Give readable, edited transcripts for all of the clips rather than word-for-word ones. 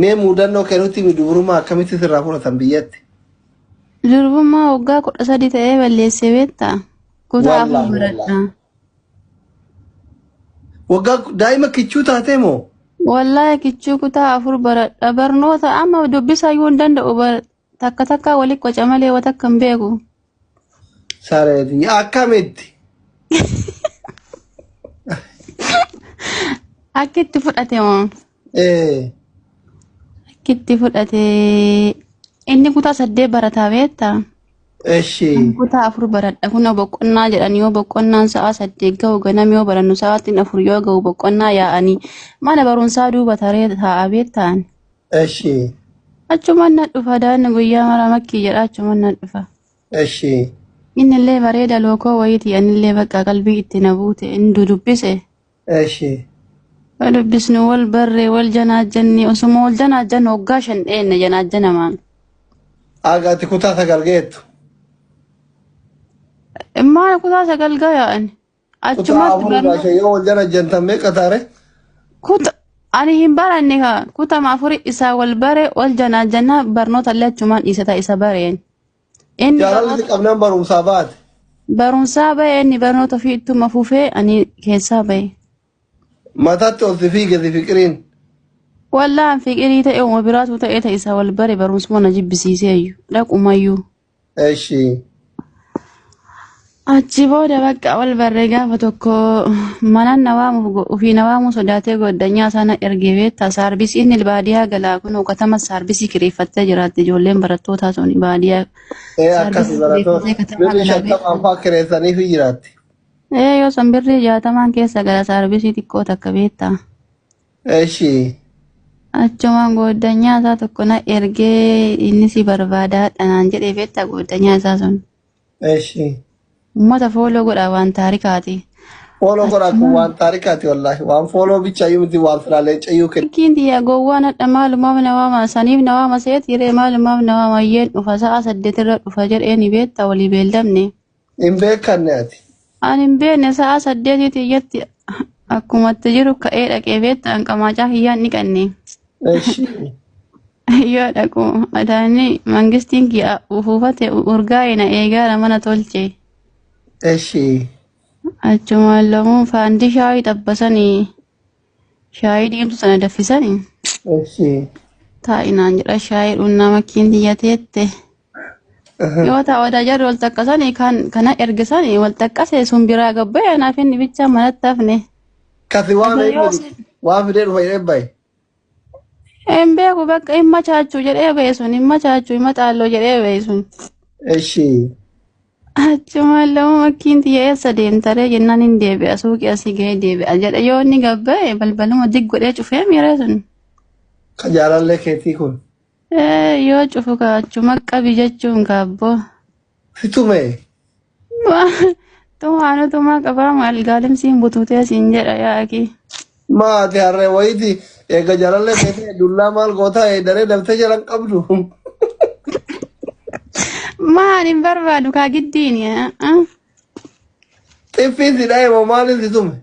Mee muudannoo kennutti himi dubrummaa akkamitti sirraa fudhatan biyyatti? Durbummaa waggaa 13 ta'ee balleessee beektaa? Kutaa 4 Wallaahi baradha. wallaahi. Waggaa daa'ima kichuu taatee moo? Wallaahi kichuu kutaa 4 baradha. Barnoota amma dubbisaa iyyuu hin danda'u. Takka takkaa wali qoca malee wa takka hin beeku. Sareeti akkamitti? Akki itti fudhate moo? Ee. Akki itti fudhate inni kutaa 8 barataa beektaa? Eshi. Ani kutaa 4 baradha. Kun boqonnaa jedhan yoo boqonnaan sa'a 8 ga'u ganam yoo barannu sa'aatiin 4 yoo ga'u boqonnaa yaa'anii mana barumsaa duuba taree taa'aa beektaan. Eshi. Achumaan na dhufa daanni guyyaa mara makkii jedha achumaan na dhufa. Eshi. Inni illee bareeda lookoo wayiiti anillee bakka qalbii itti na buute inni dudubbise. Eshi. Dubbisnu wal barree wal janaajjanni osuma wal janaajjannu waggaa 5 dheenne janaajjanamaan. Aga ati kutaa 9 geettu. Maal kutaa 9 gayaa ani. Kutaa Achumatti 4 irraa barnoota 5 yoo wal janajjantan meeqa taare? Kuta ani hin baranne kaa kutama afuri isaa wal bare wal janaajjannaa barnoota illee achumaan dhiisata isa bareen. Inni Jaalalli si barnoota qabnaan barumsaa baate. barumsaa ba'e inni barnoota ofii ittuma fufee ani keessaa ba'e. Mataatti ol si fiige si fiqiriin. Wallaan fiqirii ta'e uma biraatu ta'e ta'e isa wal bare barumsuma na jibbisiisee iyyuu dhaqumayyuu. Eshi. Achi booda bakka wal barree gaafa tokko mana na waamuuf ofii na waamuu sodaatee goddanyaa sana ergee beektaa saarbisii inni baadiyaa galaa kun katama saarbisii kireeffattee jiraatti ijoolleen barattootaa sun baadiyaa Ee akkasi saarbisii barattoota kireeffatee katamaa birrii galaa 50 beektaa. faa kireessaniifi jiraatti. Ee yoo san birrii 60n keessa gala saarbisii xiqqoo takka beektaa. Eshi. Achumaan gooddanyaa isaa tokko na ergee inni si barbaadaa dhanaan jedhee beektaa gooddanyaa isaa sun. Eshi. Uummata fooloo godhaa waan taarikaati. Fooloo godhaa kun Achumaan waan taarikaati wallaahi. Waan fooloo bichayyuu miti waan silaa leencayyuu kenna. Kiin tiyya gowwaan hadha maalumaaf na waama saniif na waama seeti ree maalumaaf na waama iyyeen dhufa sa'a 8 irra dhufa jedheeni beektaa walii beellamne. Hin beekanne ati. Ani hin beekne sa'a saddeetiiti iyyatti akkumatti jiru ka'ee dhaqee beektaa hanqamaacaa kiyyaan dhiqanne. Eshi. Yoo dhaqu adaanni mangistiin kiyya ufuufate urgaa'e na eegaara mana tolche. Eshi. Achumaan lamuun faandishaa xabbasanii shaayii diimtuu sana daffisanii Eshi. taa'inaan jedha shaayii dhunnaa makkiin tiyya teette. Yoo ta'a odaa jarri wal taqqasanii kan kana ergisanii wal taqqase sun biraa gabbee anaaf inni bichaa manatti hafne. Kasi waan Osoo yoo eebbadu waan fidee dhufa jedhee bahe. Hin beeku bakka hin machaachuu jedhee ba'e sun hin machaachuu hin maxaalloo jedhee ba'e sun. Eshi. Achumaan lama makkiin tiyya eessa deemtaree jennaan hin deebi'a suuqii asii ga'ee deebi'a jedhe yoo inni gabba'e balbaluma dig godhee cufee miiree sun. Ka jaalallee keetii kun. Ee yoo cufu ka achuma qabi jechuun kaabboo. Si tume. Tumaanu tumaa qabaa maal gaalimsiin butuutee siin jedha yaaqii. Maati harree wayiiti eega jaalallee keetii dullaa maal gootaa eedaree daftee jalan qabdu. Maal hin barbaadu kaa giddiini. Xiffiin si dha'e moo maaliin si tume?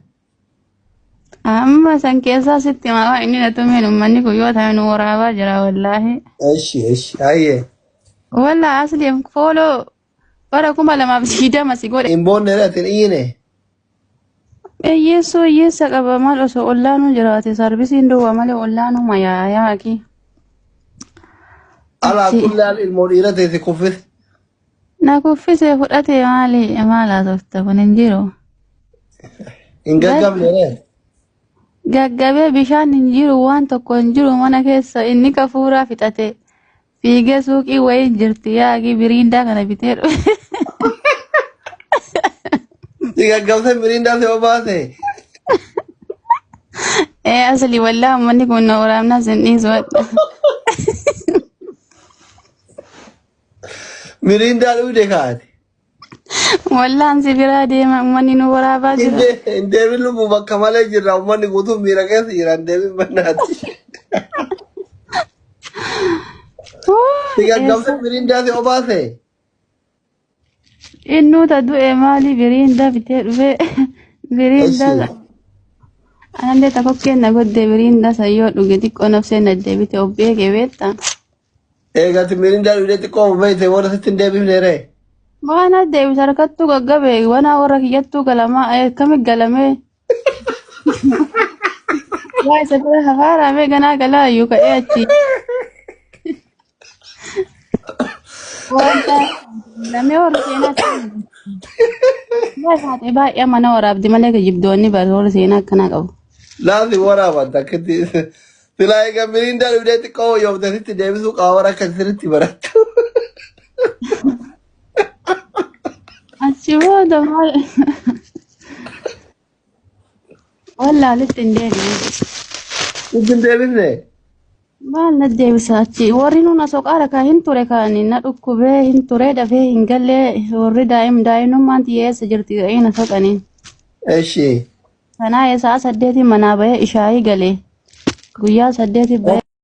Amma san keessaa sitti himaa waan inni na tumeen uummanni kun yoo ta'e nu waraabaa jira wallaahi. Eshi eshi hayyee. Wallaa asli fooloo bara 2020 si godhe. Hin boonne ati hin iyyine. Hiyyeessoo hiyyeessa qaba maal osoo ollaanuu jiraate saarbisiin duwwaa malee ollaanuu mayaa yaaqi. Alaa Achi kullaan ilmoo dhiira ta'e si kuffise. na kuffisee fudhate maali maal haasofta kun hin jiru. Hin gaggabne ree. Gaggabee bishaan hin jiru waan tokko hin jiru mana keessa inni kafuuraa fixate fiigee suuqii wayii jirti yaaqi biriindaa kana bitee dhufe. Si gaggabsee miriindaa si obaase. Ee asli wallaa uummanni kun na waraabnaa sin dhiisu hadha. Miriindaa dhugde kaate. Wallaan si biraa deema uummanni nu waraabaa jira. Hin deemin lubbuu bakka malee jirra uummanni guutuun miira keessa jira hin deemin bannaati. Si gaggabsee Eessa? miriindaa si obaase. Innuu ta du'e maali biriindaa bitee dhufee biriindaa Eshi. Anallee takokkeen na godde miriindaa san yoo dhuge xiqqoo nafseen na deebite of beekee beektaa. Eegati mirindaa dhugdee xiqqoo of beekte booda sitti hin deebifne ree. Waan deebisa harkattuu gaggabe wanaa warra kiyyattuu galamaa akkami galamee. Waa isa bira hafaaramee ganaa galaa iyyuu ka'ee achi. Wanta lamee warra seenaa Waa isaati baay'ee mana waraabdi malee kijibdoonni warra seenaa akkanaa qabu. Laati waraaban takkitti. Silaa egaa mirindaa dhugdee xiqqoo wayyoofte sitti deebisuu qaba warra akka sirriitti barattu. Achi booda maal wallaalitti hin deebine. Sitti hin deebifne. Maal na deebisa achi warri nuun asoo qaara kaa hin ture kaani na dhukkubee hin ture dafee hin gallee warri daa'imummaan xiyyeessa jirti ga'ee na soqaniin. Eshi. Kanaa sa'a 8 manaa bahee ishaayii galee guyyaa 8 bahee.